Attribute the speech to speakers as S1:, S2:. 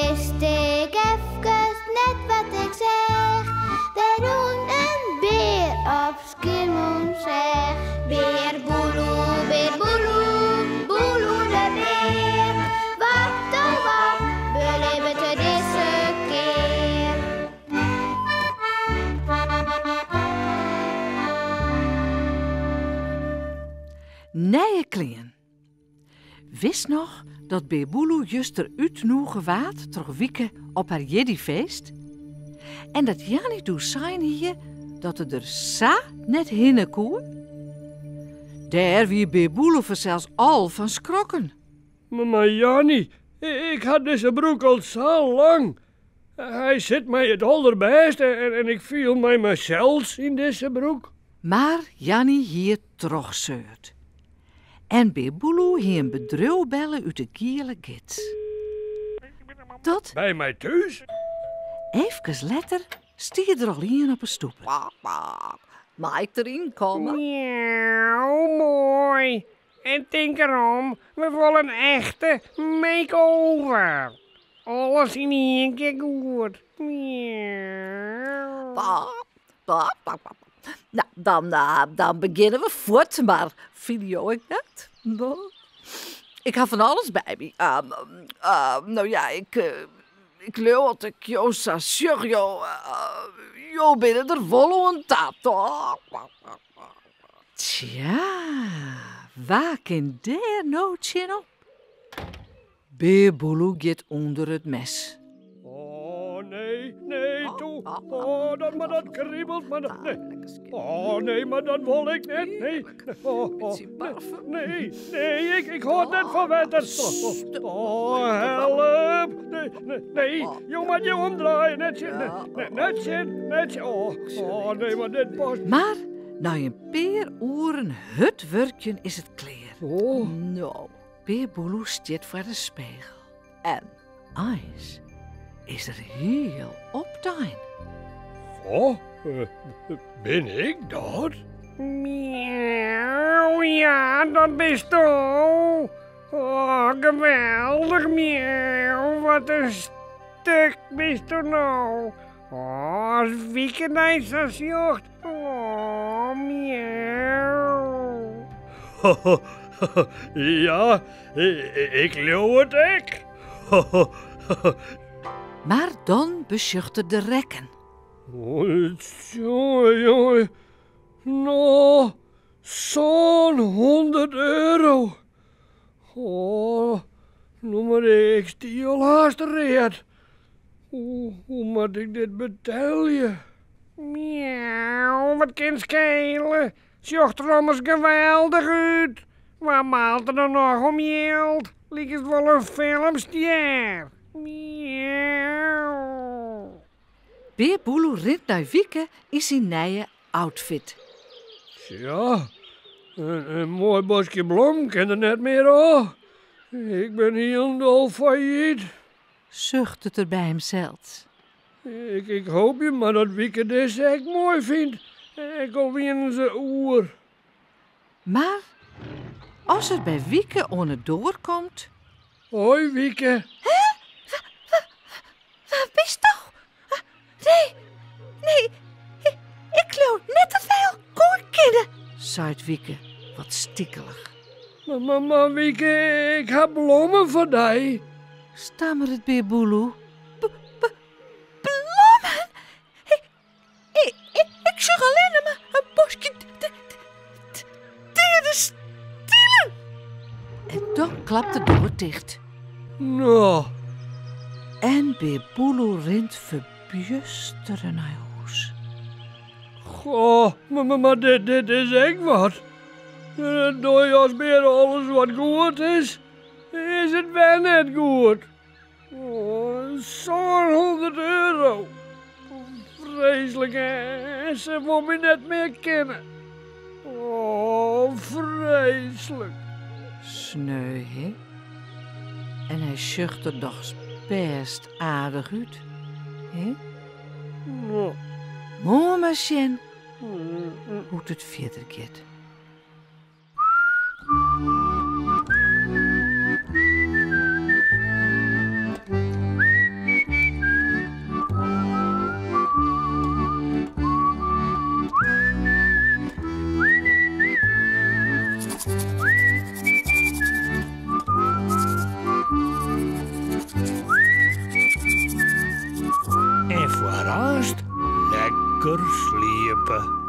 S1: wist ik efkes net wat ik seach. Der rûn in bear op Skiermûntseach. Bear Boeloe, bear Boeloe, Boeloe de bear. Wat oh wat belibbet er dizze kear?
S2: Nije klean. Witst noch dat Bear Boeloe juster útnûge waard troch Wieke op har jierdeifeest? En dat Janny doe sein hie dat er der sa net hinne koe? Dêr wie Bear Boeloe fansels al fan skrokken.
S3: Mar Janny, ik ha dizze broek al sa lang. Hy sit my it alderbêste en ik fiel my mysels yn dizze broek.
S2: Mar Janny hie trochseurd. En Bear Boeloe hie in bedriuw belle út de giele gids. Dat.
S3: By my thús?
S2: Efkes letter stie der al ien op 'e stoepe. Mei ik deryn komme?
S4: Miauw, moai. En tink erom, we wolle in echte make-over. Alles yn ien kear goed. Miauw.
S2: No, dan, dan begjinne we fuort, mar fine jo ek net? Ik ha fan alles by my. No ja, ik, ik leau as ik jo sa sjoch, jo, jo binne der wol oan ta, toch? Tsja, wa kin dêr no tsjinop? Bear Boeloe giet ûnder it mes.
S3: Oh nee, nee, toe. Oh, dat, mar dat kriebelt. Mar dat, nee. Oh nee, mar dat wol ik net. Nee. Oh, oh, nee, nee, ik, ik hâld net fan wetter. Oh, oh, help. Nee, nee, nee. Jo moatte je omdraaie. Net tsjin, nee, net tsjin, net tsjin. Oh, oh nee, mar dit past.
S2: Mar nei in pear oeren hurd wurkjen is it klear.
S3: Oh.
S2: No. Bear Boeloe stiet foar de spegel en eins is er hiel optein.
S3: Goh, bin ik dat?
S4: Miauw, ja, dat bisto. Oh, geweldich, miauw, wat in stuk bisto no. Oh, as Wieke dy sa sjocht. Oh, miauw.
S3: Ja, ik leau it ek.
S2: Mar dan besjocht er de rekken.
S3: Tsjonge, jonge. No, sânhûndert euro. Oh, no mar ik stie al haast read. Hoe moat ik dit betelje?
S4: Miauw, wat kin skele. Sjocht der ommers geweldich út. Wa maalt der dan noch om jild? Likest wol in filmstjer. Miauw.
S2: Bear Boeloe rint nei Wieke yn syn nije outfit.
S3: Tsja, in moai boskje blommen kin der net mear ôf. Ik bin hielendal fallyt.
S2: Suchtet er by himsels.
S3: Ik, ik hoopje mar dat Wieke dizze ek moai fynt, ek al wienen se oer.
S2: Mar as er by Wieke oan 'e doar komt.
S3: Hoi Wieke.
S2: Hè? Wa bisto? Nee, nee, ik leau net dat wy elkoar kinne, seit Wieke wat stikelich.
S3: Mar, mar Wieke, ik ha blommen foar dy.
S2: Stammeret Bear Boeloe. Blommen? Ik sjoch allinne mar in boskje deade stilen. En dan klapt de doar ticht.
S3: No.
S2: En Bear Boeloe rint ferbjustere nei hûs.
S3: Goh, mar dit is ek wat. Doe je as bear alles wat goed is, is it wer net goed. Oh, sânhûndert euro. Freeslik, en se wol my net mear kinne. Oh, freeslik.
S2: Sneu, hè? En hy sjocht der dochs bêst aardich út, hè?
S3: No.
S2: Moarn mar sjen hoe't it fierder giet.
S5: Lekker sliepe.